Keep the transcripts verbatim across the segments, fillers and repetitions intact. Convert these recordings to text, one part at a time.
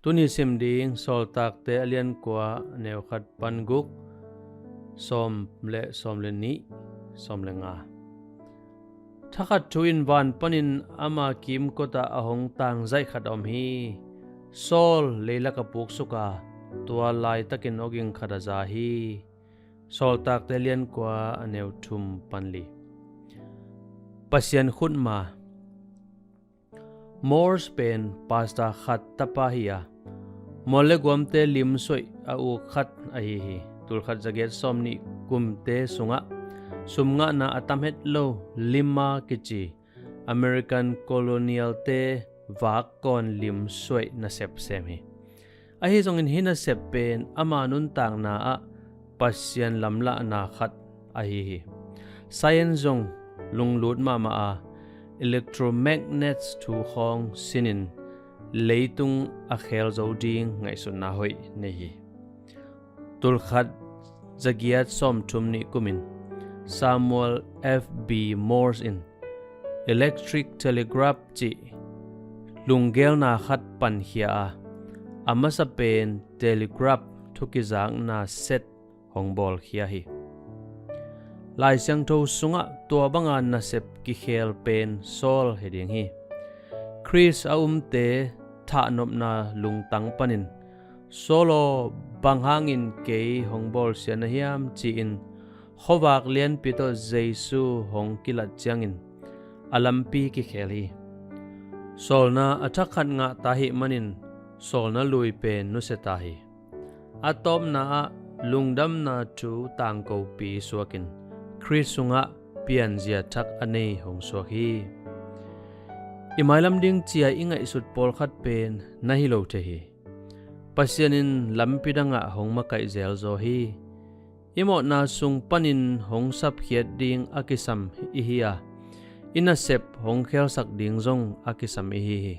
Tuni sim ding Sawltakte a lian kua, a neu khat pan guk, sawm le sawm le nih, sawm le nga. Thakhat thu in van panin ama kimkotah a hong tangzaih khat a om hi. Saul leilak a puksuk a, tua laitakin awging khat a za hi. Sawltakte lian kua, a neu thum pan li. Pasian khutma. Morse pen pastor khat tapa hi a, mual le guamte lim suaih a uk khat ahi hi. Tulkhat zagiat sawm nih kumte sungah sum ngahna a tam het lo Lima kici American colonial-te vak kawn lim suaih nasep sem hi. Ahi zongin hih nasep pen ama nuntakna ah Pasian lamlahna khat ahi hi. Science zong lunglut mahmah a, electromagnets thu khawng sinin leitung a khel zo ding ngaihsutna hoih nei hi. Tulkhat zagiat sawmthum nih kumin Samuel F B Morse in electric telegraph cih lunggel na khat pankhia a, a masa pen telegraph thukizakna set hong bawlkhia hi. Lai Siangtho sungah tua banga nasep kikhel pen Saul hi ding hi. Khrist a umte thahnopna lungtang panin, "Saul aw, bang hangin kei hong bawlsia na hiam?" ci-in khuavak lianpi tawh Jesu hong kilat ciangin a lampi kikhel hi. Sawlna a thak khat ngah ta hih manin sawlna lui pen nusia ta hi. A tawpna ah lungdamna thu tangkopi suakin Khrist sungah pianzia thak a nei hong suak hi. I mailam ding cia i ngaihsut pawlkhat pen na hi lo thei hi. Pasian in lampi dangah hong makaih zelzaw hi. I mawhna sung panin hong sapkhiat ding a kisam i hi a, i nasep hong khelsak ding zong a kisam i hi hi.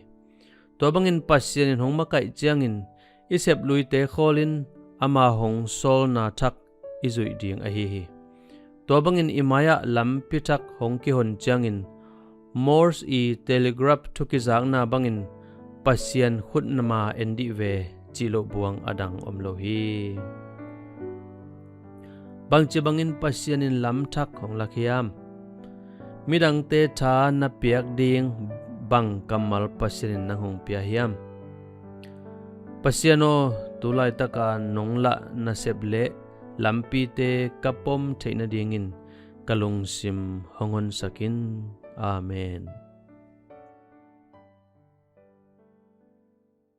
Tua bangin Pasian in hong makaih ciangin i sepluite khawlin ama hong sawlna thak i zuih ding ahi hi. Tua bangin i mai-ah lampi thak hong kihon ciangin Morse i telegraph thukizakna bangin Pasian khutma en dih ve cih loh buang a dang om lo hi. Bangci bangin Pasian in lam thak hong lak hiam? Midangte tha na piak ding bang kammal Pasian in nang hong pia hiam? Pasian aw, tu laitaka nong lah nasep le lampite ka pom theih nadingin ka lungsim hong honsak in. Amen.